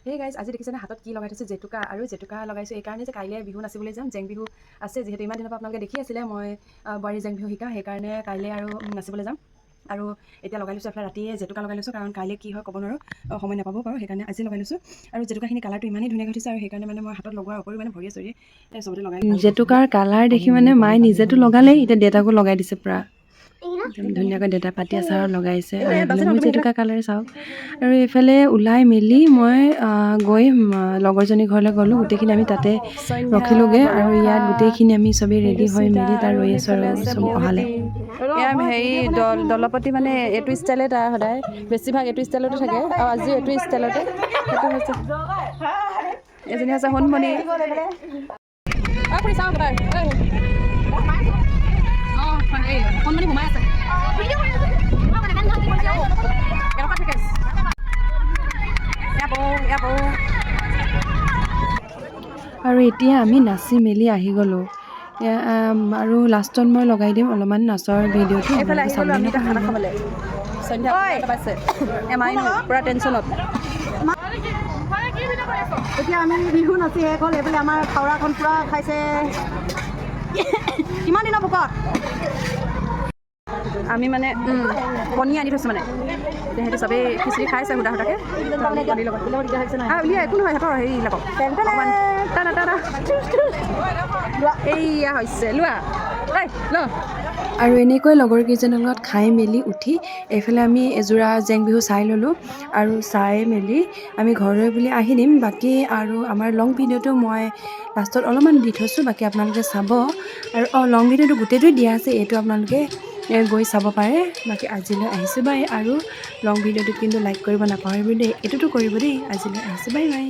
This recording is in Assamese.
সেই গাইজ, আজি দেখিছেনে হাতত কি লগাই থৈছোঁ? জেতুকা। আৰু জেতুকা লগাইছোঁ এইকাৰণে যে কাইলৈ বিহু নাচিবলৈ যাম। জেং বিহু আছে যিহেতু, ইমান দিনৰ পৰা আপোনালোকে দেখি আছিলে মই বোৱাৰী জেং বিহু শিকা। সেইকাৰণে কাইলৈ আৰু নাচিবলৈ যাম। আৰু এতিয়া লগাই লৈছোঁ। এফালে ৰাতিয়ে জেতুকা লগাই লৈছোঁ, কাৰণ কাইলৈ কি হয় ক'ব নোৱাৰোঁ, সময় নাপাবও পাৰোঁ। সেইকাৰণে আজি লগাই লৈছোঁ। আৰু জেতুকাখিনি কালাৰটো ইমানেই ধুনীয়াকৈ উঠিছে আৰু সেইকাৰণে মানে মই হাতত লগোৱাৰ উপৰিও মানে ভৰিয়ে চৰিয়ে চবতে লগাই। জেতুকাৰ কালাৰ দেখি মানে মায়ে নিজেতো লগালেই, এতিয়া দেউতাকো লগাই দিছে পূৰা একদম ধুনীয়াকৈ। দেউতাই পাতি আচাৰত লগাইছে আৰু এইফালে মোৰ জেতুকা কালাৰ চাওক। আৰু এইফালে ওলাই মেলি মই গৈ লগৰজনীৰ ঘৰলৈ গ'লোঁ। গোটেইখিনি আমি তাতে ৰখিলোগৈ আৰু ইয়াত গোটেইখিনি আমি চবেই ৰেডি হৈ মেলি তাত ৰৈ আছোঁ আৰু চব অহালে। এয়া হেৰি দল দলপতি মানে এইটো ষ্টাইলে তাৰ সদায় বেছিভাগ এইটো ষ্টাইলতে থাকে আৰু আজিও এইটো ষ্টাইলতে। সেইটো হৈছে, এজনী হৈছে সোণমণি। চাওঁ এবাৰ। অঁ, এই সোণমণি সোমাই আছে। কেনেকুৱা থাকে? এয়া বৌ, এয়া বৌ। আৰু এতিয়া আমি নাচি মেলি আহি গ'লোঁ। আৰু লাষ্টত মই লগাই দিম অলপমান নাচৰ ভিডিঅ'টো। এইফালে আপোনালোকে আহি গ'লোঁ চাবলৈ আমি এতিয়া খানা নাপাহৰিব। খাবলৈ। সন্ধ্যা পাইছে এমাইনো পূৰা টেনশ্যনত। এতিয়া আমি বিহু নাচি শেষ হ'ল। এইফালে আমাৰ খাওৰাখন পূৰা খাইছে। কিমান দিনৰ ভোকত। আমি মানে কণী আনি থৈছোঁ। মানে এতিয়া সেইটো চবেই খিচিৰি খাইছে সুদা সুদাকৈ কণীৰ লগত। উলিয়াই একো নহয়, সিহঁতৰ হেৰি লাগক অকণমান। টানা টানা, এইয়া হৈছে, লোৱা, ঐ ল। আৰু এনেকৈ লগৰ কেইজনৰ লগত খাই মেলি উঠি এইফালে আমি এযোৰা জেং বিহু চাই ল'লোঁ। আৰু চাই মেলি আমি ঘৰলৈ বুলি আহি দিম। বাকী আৰু আমাৰ লং ভিডিঅ'টো মই লাষ্টত অলপমান দি থৈছোঁ, বাকী আপোনালোকে চাব। আৰু অঁ, লং ভিডিঅ'টো গোটেইটোৱে দিয়া আছে, এইটো আপোনালোকে গৈ চাব পাৰে। বাকী আজিলৈ আহিছোঁ, বাই। আৰু লং ভিডিঅ'টোত কিন্তু লাইক কৰিব নাপাহৰিব দেই, এইটোতো কৰিব দেই। আজিলৈ আহিছোঁ, বাই বাই।